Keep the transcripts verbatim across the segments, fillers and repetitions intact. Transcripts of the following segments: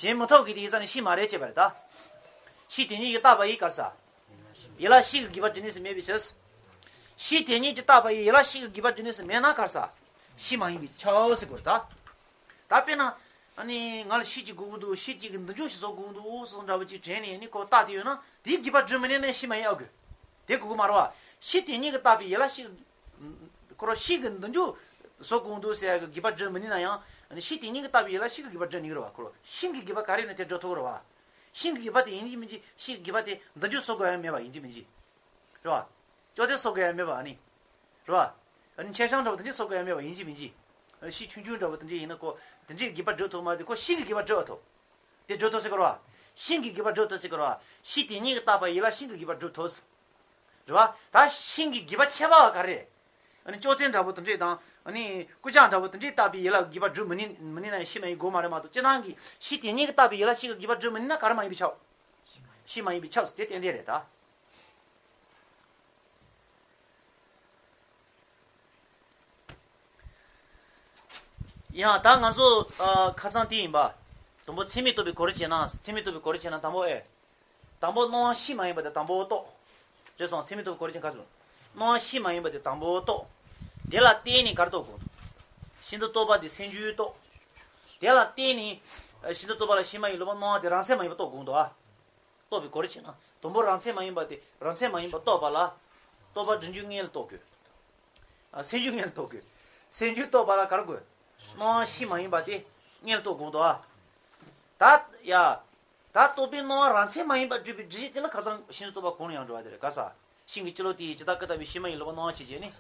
བྱེད་མི་ཐུབ་ཀྱི་དེ་ཡིན་ཙང་ནི་གཤིས་མ་རེད་བྱས་པ་རེད་ད། གཤིས་དེ་ཉིད་ཀྱིས་བཏགས་པ་ཡི་ག་རེ་ཟ། ཡིད་ལ་གཤིས་ཀྱི་དགེ་བ་འབྲས་གནས་སུ་མེད་པའི་ཕྱིར། གཤིས་དེ་ཉིད་ཀྱིས་བཏགས་པ་ཡི་ཡིད་ལ་གཤིས་ཀྱི་དགེ་བ་འབྲས་གནས་སུ་མེད་ན་ག་རེ་ཟ། གཤིས་མ་ཡིན་པས་ཁྱབ་ཟེར་དགོས་རེད་ད། ད་དཔེར་ན། ཨ་ནི་ང་ལ་གཤིས་གཅིག་དགོས་ཀྱི་འདུག་གཤིས་གཅིག་གི་མདུན་ལྕོག་ཞིག་བཟོ་དགོས་ཀྱི་འདུག་སོགས་འདྲ་བོ་ཅིག་དྲན་ནས་ནི་ཁོ་བཏགས་དེ་ཡོད་ན་དེའི་དགེ་བ་འབྲས་མི་གནས་ན་གཤིས་མ་ཡིན་ཨ་དགོས། དེ་དགོས་ཀྱི་མ་རེད་བ། གཤིས་དེ་ཉིད་ཀྱིས་བཏགས་པའི་ཡིད་ལ་གཤིས། ཁོ་རང་གཤིས་ཀྱི་མདུན་ལྕོག་བཟོ་དགོས་ཀྱི་འདུག་ཟེར་ཡ་གི་དགེ་བ་འབྲས་མི་གནས་ན་ཡང་། གཤིས་དེ་ཉིད་ཀྱིས་བཏགས་པའི་ཡིད་ལ་གཤིས་ཀྱི་དགེ་བ་འབྲས་ནི་རེད་བ། ཁོ་རང་གཤིས་ཀྱི་དགེ་བ་ག་རེ་ཡིན་ན་དེ་འབྲས་ཐོབ་རེད་བ། གཤིས་ཀྱི་དགེ་བ་དེ་ཡིན་གཅིག་མིན་གཅིག་གཤིས་ཀྱི་དགེ་བ་དེ་མདུན་ལྕོག་བཟོ་དགོས་ཡ་མེད་པ་ཡིན་གཅིག་མིན་གཅིག་རེད་བ། ཅོག་ཙེ་བཟོ་དགོས་ཡ་མེད་པ་ཨ་ནི། རེད་བ། ཨ་ནི་མཆེད་བྱང་འདྲ་བོ་དེ་འདྲ་བཟོ་དགོས་ཡ་མེད་པ་ཡིན་གཅིག་མིན་གཅིག་ཨ་ནི་གཤིས་ཆུང་ཆུང་འདྲ་བོ་དེ་འདྲ་ཡིན་ན་ཁོ་དེ་འདྲའི་དགེ་བ་འབྲས་ཐོབ་མ་དེ་ཁོ་གཤིས་ཀྱི་དགེ་བ་འབྲས་ཐོབ། དེ་འབྲས་ཐོབ་ཟེར་གི་རེད་བ། གཤིས་ཀྱི་དགེ་བ་འབྲས་ཐོབ་ཟེར་གི་རེད་བ། གཤིས་དེ་ཉིད་ཀྱིས་བཏགས་པ་ཡིད་ལ་གཤིས་ཀྱི་དགེ་བ་འབྲས་ཐོབ། རེད་བ། ད་གཤིས་ཀྱི་དགེ་བ་ཁྱད་པར་བ་ག་རེ། ཨ་ནི་ཅོག་ཙེ་འདྲ་བོ་དེ་འདྲས་དང་ཨ་ནི་ཀུ་ཅག་འདྲ་བོ་དེ་འདྲས་བཏགས་པའི་ཡིད་ལ་དགེ་བ་འབྲས་མི་ནུས་མི་ནུས་ན་ཡང་གཤིས་མ་ཡིན་དགོས་མ་རེད་མ་གཏོགས་སྤྱིར་བཏང་གི་གཤིས་དེ་ཉིད་ཀྱིས་བཏགས་པའི་ཡིད་ལ་གཤིས་ཀྱི་དགེ་བ་འབྲས་མི་ནུས་ན་ག་རེ་མ་ཡིན་པས་ཁྱབ། གཤིས་མ་ཡིན་པས་ཁྱབ་ཟེར་དེ་ཏན་ཏན་རེད་ད། ཡང་ད་ང་ཚོ་ཨ་ཁ་སང་དེ་ཡིན་པ། དང་པོ་ཚད་མས་རྟོགས་པའི་གོ་རིམ་བྱས་ན་ཚད་མས་རྟོགས་པའི་གོ་རིམ་བྱས་ན་དང་པོ་ཨེ། དང་པོ་སྣང་བ་གཤིས་མ་ཡིན་པ་དེ་དང་པོ་རྟོགས། རེད་སོང་ཚད་མས་རྟོགས་པའི་གོ་རིམ་བྱས་ན་ག་ཚོད། སྣང་བ་གཤིས་མ་ཡིན་པ་དེ་དང་པོ་རྟོགས། དེ་ལ་བརྟེན་ནས་ག་རེ་རྟོགས་དགོས། ཤིན་ཏུ་རྟོག་པ་དེ་སེམས་རྒྱུད་རྟོགས། དེ་ལ་བརྟེན་ནས་ཨ་ཤིན་ཏུ་རྟོག་པ་ལ་གཤིས་མ་ཡིན་ལུགས་པ་སྣང་བ་དེ་རང་མཚན་མ་ཡིན་པ་རྟོགས་དགོས་འདུག་ཨ། རྟོགས་པའི་གོ་རིམ་བྱས་ན། དང་པོ་རང་མཚན་མ་ཡིན་པ་དེ་རང་མཚན་མ་ཡིན་པ་རྟོགས་པ་ལ། རྟོག་པ་དྲི་རྒྱུ་མངོན་ལ་རྟོགས་དགོས། ཨ་སེམས་རྒྱུད་མངོན་ལ་རྟོགས་དགོས། སེམས་རྒྱུད་རྟོགས་པ་ལ་ག་རེ་དགོས། སྣང་བ་གཤིས་མ་ཡིན་པ་དེ་མངོན་ལ་རྟོགས་དགོས་འདུག་ཨ། ད་ཡ། ད་རྟོག་པའི་སྣང་བ་རང་མཚན་མ་ཡིན་པར་སྒྲུབ་པའི་སྒྲུབ་བྱེད་དེ་ལ་ཁ་སང་ཤིན་ཏུ་རྟོག་པ་གང་ལ་ཡང་འགྲོ་བ་དེ་རེད་ག་ས། ཤིང་གི་སྤྱི་ལོ་དེ་ཡིས་ཇི་ལྟར་ཀུན་བཏགས་པའི་གཤིས་མ་ཡིན་ལུགས་པ་སྣང་བ་ཆོས་ཅན་ནི།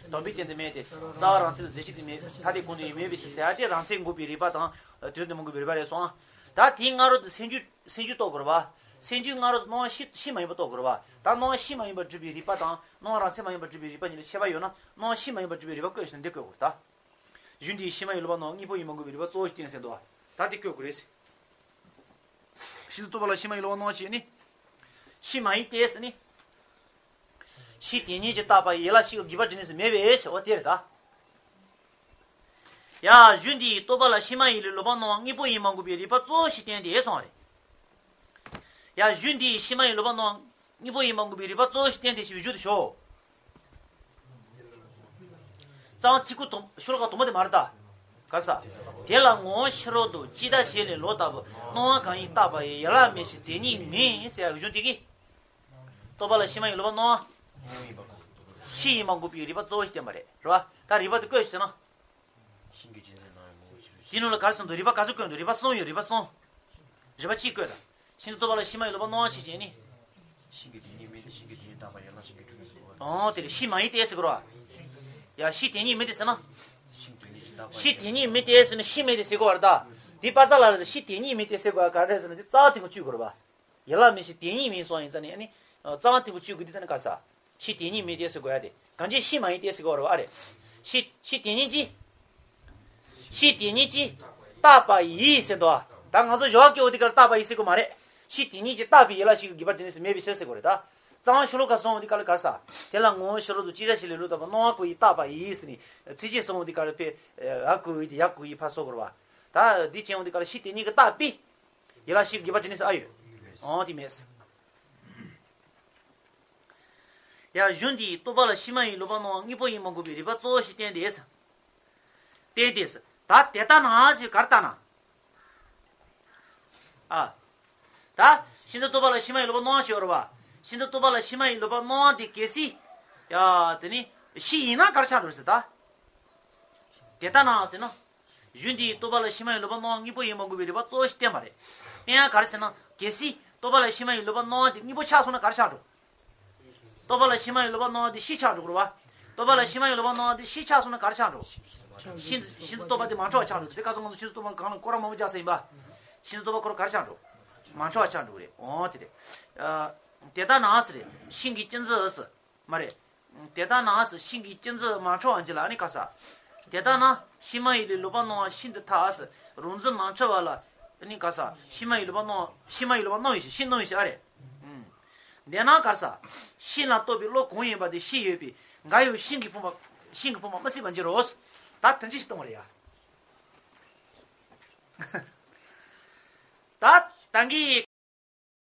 དམ་པའི་རྟེན་དུ་མེད་དེ། རྩ་བ་རང་མཚན་ལ་རྫས་གཅིག་ཏུ་མེད། ཐ་དད་གང་དུ་ཡང་མེད་པའི་ཕྱིར་ཟེར་ཡ་དེ་རང་མཚན་འགོག་པའི་རིགས་པ་དང་། དོན་དུ་མི་འགོག་པའི་རིགས་པ་རེད་སོང་ཨ། ད་དེའི་སྔ་རོལ་དུ་སེམས་རྒྱུད་སེམས་རྒྱུད་རྟོགས་དགོས་རེད་བ། སེམས་རྒྱུད་སྔ་རོལ་དུ་སྣང་བ་གཤིས་གཤིས་མ་ཡིན་པ་རྟོགས་དགོས་རེད་བ། ད་སྣང་བ་གཤིས་མ་ཡིན་པར་སྒྲུབ་པའི་རིགས་པ་དང་སྣང་བ་རང་མཚན་མ་ཡིན་པར་སྒྲུབ་པའི་རིགས་པ་གཉིས་ལ་ཁྱད་པར་ཡོད་ན་སྣང་བ་གཤིས་མ་ཡིན་པར་སྒྲུབ་པའི་རིགས་པ་བཀོད་ཟིན་ན་འདི་བཀོད་དགོས་རེད་ད། གཞུང་འདིའི་གཤིས་མ་ཡིན་ལུགས་པ་སྣང་བ་དངོས་པོ་ཡིན་པར་འགོག་པའི་རིགས་པ་གཙོ་བོ་ཞིག་བསྟན་ཟེར་འདུག་བ། ད་འདི་བཀོད་དགོས་རེད། ཤིན་ཏུ་རྟོག་པ་ལ་གཤིས་མ་ཡིན་ལུགས་པ་སྣང་བ་ཞེས་ནི། གཤིས་མ་ཡིན་ཏེ་ཟེར་ནི། གཤིས་དེ་ཉིད་ཀྱིས་བཏགས་པ་ཡིད་ལ་གཤིས་ཀྱི་དགེ་བ་འབྲས་གནས་སུ་མེད་པའི་ཕྱིར་བ་དེ་རེད་ད། ཡ་གཞུང་འདིའི་རྟོག་པ་ལ་གཤིས་མ་ཡིན་ལུགས་པ་སྣང་བ་དངོས་པོ་ཡིན་པར་འགོག་པའི་རིགས་པ་གཙོ་བོ་ཞིག་བསྟན་ཏེ་གསུངས་པ་རེད། ཡ་གཞུང་འདིའི་གཤིས་མ་ཡིན་ལུགས་པ་སྣང་བ་དངོས་པོ་ཡིན་པར་འགོག་པའི་རིགས་པ་གཙོ་བོ་ཞིག་བསྟན་ཏེ་ཞེས་པའི་མཇུག་ཏུ་ཞོག་རྩ་བ་ཚིག་ཁུ་དུམ་ཤོ་ལོ་ཀ་དུམ་བུ་དེ་མ་རེད་ད། ག་རེ་ཟ། དེ་ལ་ངོ་བོ་ཕྱི་རོལ་དུ་ཅི་ལྟར་ཞིག་ལས་ལོག་ལྟ་བུ་སྣང་བ་གང་ཡིན་བརྟགས་པ་ཡི་ཡིད་ལ་མེད་ཕྱིར་དེ་ཉིད་མིན་ཟེར་ཡ་གཞུང་དེ་གིས། རྟོག་པ་ལ་གཤིས་མ་ཡིན་ལུགས་པ་སྣང་བ། གཤིས་ཡིན་པར་འགོག་པའི་རིགས་པ་གཙོ་བོ་ཞིག་བསྟན་པ་རེད་རེད་བ། ད་རིགས་པ་དེ་བཀོད་ཟེར་ན། ཤིང་གི་སྤྱི་མཚན་སྣང་བའི་ངོ་བོ་ཕྱི་རོལ་དེའི་ནང་ལ་ག་རེ་གསུངས་འདུག་རིགས་པ་ག་ཚོད་བཀོད་འདུག་རིགས་པ་གསུམ་ཡོད་རིགས་པ་གསུམ། རིགས་པ་གཅིག་བཀོད་དང་། ཤིན་ཏུ་རྟོག་པ་ལ་གཤིས་མ་ཡིན་ལུགས་པ་སྣང་བ་ཆོས་ཅན་ནི། ཤིང་གི་དེ་ཉིད་མིན་ཏེ་ཤིང་གི་དེ་ཉིད་བཏགས་པ་ཡིད་ལ་ཤིང་གི་སྒྲུབ་ངེས་སུ་གོ་བ། ཨོ་དེ་ལས་གཤིས་མ་ཡིན་ཏེ་ཟེར་གི་རེད་བ། ཡ་གཤིས་དེ་ཉིད་མིན་ཏེ་ཟེར་ན། ཤིང་དེ་ཉིད་ཀྱིས་བཏགས་པ་གཤིས་དེ་ཉིད་མིན་ཏེ་ཟེར་ན་གཤིས་མིན་ཏེ་ཟེར་གི་རེད་ད། འདི་པ་ས་ལ་ལ་གཤིས་དེ་ཉིད་མིན་ཏེ་ཟེར་གི་རེད་ག་རེ་ཟེར་ན་འདི་རྩ་བ་དེ་ཁོ་གཅིག་གི་རེད་བ། ཡིད་ལ་མེད་ཕྱིར་དེ་ཉིད་མིན་སོང་ཡིན་ཙང་ནི་ཨ་ནི། རྩ་བ་དེ་ཁོ་གཅིག་གི་འདི་ཟེར་ན་ག་རེ་ཟ། གཤིས་དེ་ཉིད་མིན་ཏེ་ཟེར་དགོས་ཡ་དེ། གང་ཅི་གཤིས་མ་ཡིན་ཏེ་ཟེར་དགོས་རེད་བ་ཨ་རེད། གཤིས་གཤིས་དེ་ཉིད་ཀྱིས། གཤིས་དེ་ཉིད་ཀྱིས་བཏགས་པ་ཡིས་ཟེར་འདུག་བ། ད་ང་ཚོ་ཞོག་སྐྱེ་བོ་དེ་གར་བཏགས་པ་ཡིས་ཟེར་དགོས་མ་རེད། གཤིས་དེ་ཉིད་ཀྱིས་བཏགས་པའི་ཡིད་ལ་གཤིས་ཀྱི་དགེ་བ་འབྲས་གནས་སུ་མེད་པའི་ཕྱིར་ཟེར་དགོས་རེད་ད། རྩ་བ་ཤོ་ལོ་ཀ་གསུམ་འོ་དེ་ག་ལ་ག་རེ་ཟ། དེ་ལ་ངོ་བོ་ཕྱི་རོལ་དུ་ཅི་ལྟར་ཞིག་ལས་ལོག་ལྟ་བུ་སྣང་བ་ཀུན་ཡིས་བཏགས་པ་ཡིས་ཟེར་ནས་ཚིགས་བཅད་གསུམ་འོ་དེ་ག་ལ་ཕེ། ཡ་ཀུ་ཡི་དེ་ཡ་ཀུ་ཡི་ཕ་སོགས་དགོས་རེད་བ། ད་འདི་ཅན་འོ་དེ་ག་ལ་གཤིས་དེ་ཉིད་ཀྱིས་བཏགས་པའི། ཡིད་ལ་གཤིས་ཀྱི་དགེ་བ་འབྲས་གནས་སུ་ཨ་ཡོད། འོ་དེ་མེད། ཡང་གཞུང་འདིའི་རྟོག་པ་ལ་གཤིས་མ་ཡིན་ལུགས་པ་སྣང་བ་དངོས་པོ་ཡིན་པར་འགོག་པའི་རིགས་པ་གཙོ་བོ་ཞིག་བསྟན་ཏེ། བསྟན་ཏེ། ད་དེ་ལྟ་ན་ཞེས་ག་རེ་ལྟ་ན། ཨ། ད་ཤིན་ཏུ་རྟོག་པ་ལ་གཤིས་མ་ཡིན་ལུགས་པ་སྣང་བ་ཞེས་པ་རེད་བ། ཤིན་ཏུ་རྟོག་པ་ལ་གཤིས་མ་ཡིན་ལུགས་པ་སྣང་བ་དེ་གལ་སྲིད། ཡ་དེ་ནི་གཤིས་ཡིན་ན་ག་རེ་ཆགས་འགྲོ་ཟེར་ད། དེ་ལྟ་ན་ཟེར་ན། གཞུང་འདིའི་རྟོག་པ་ལ་གཤིས་མ་ཡིན་ལུགས་པ་སྣང་བ་དངོས་པོ་ཡིན་པར་འགོག་པའི་རིགས་པ་གཙོ་བོ་ཞིག་བསྟན་པ་རེད། བསྟན་ཡ་ག་རེ་ཟེར་ན་གལ་སྲིད་རྟོག་པ་ལ་གཤིས་མ་ཡིན་ལུགས་པ་སྣང་བ་དེ་དངོས་པོ་ཆགས་སོང་ན་ག་རེ་ཆགས་འགྲོ། རྟོག་པ་ལ་གཤིས་མ་ཡིན་ལུགས་པ་སྣང་བ་དེ་གཤིས་ཆགས་འགྲོ་གི་རེད་བ། རྟོག་པ་ལ་གཤིས་མ་ཡིན་ལུགས་པ་སྣང་བ་དེ་གཤིས་ཆགས་སོང་ན་ག་རེ་ཆགས་འགྲོ། ཤིན་ཤིན་ཏུ་རྟོག་པ་དེ་མ་འཕྲོག་པ་ཆགས་འགྲོ་དེ་ག་ཚོད་ང་ཚོ་ཤིན་ཏུ་རྟོག་པ་གང་ལ་སྐོར་ར་མང་པོ་རྒྱག་ས་ཡིན་པ། ཤིན་ཏུ་རྟོག་པ་ཁོ་ར་ག་རེ་ཆགས་འགྲོ། མ་འཕྲོག་པ་ཆགས་འགྲོ་གི་རེད་འོ་དེ་རེད། དེ་ལྟ་ན་ཟེར་རེད་ཤིང་གི་སྤྱི་མཚན་ཟེར། མ་རེད། དེ་ལྟ་ན་ཟེར་ཤིང་གི་སྤྱི་མཚན་མ་འཕྲོག་པ་འཇིག་ལ་ཨ་ནི་ག་རེ་ཟ། དེ་ལྟ་ན་གཤིས་མ་ཡིན་ལུགས་པ་སྣང་བ་ཤིན་ཏུ་ཐལ་ཟེར་རང་འཛིན་མ་འཕྲོག་པ་ལ་ཨ་ནི་ག་རེ་ཟ་གཤིས་མ་ཡིན་ལུགས་པ་སྣང་བ་གཤིས་མ་ཡིན་ལུགས་པ་སྣང་བའི་ཕྱིར་ཤིང་སྣང་བའི་ཕྱིར་ཨ་རེད། དེས་ན་ག་རེ་ཟ། ཤིང་ལ་ལྟོས་པའི་བློ་གང་ཡིན་པ་དེ་གཤིས་ཡོད་པས་འགའ་ཡང་ཤིང་གིས་ཕོངས་པ་ཤིང་གིས་ཕོངས་པ་མི་སྲིད་པར་འགྱུར་རོ། ད་དོན་ཅི་ཞིག་གཏོང་བ་རེད་ཡ། ད་ད་གིན་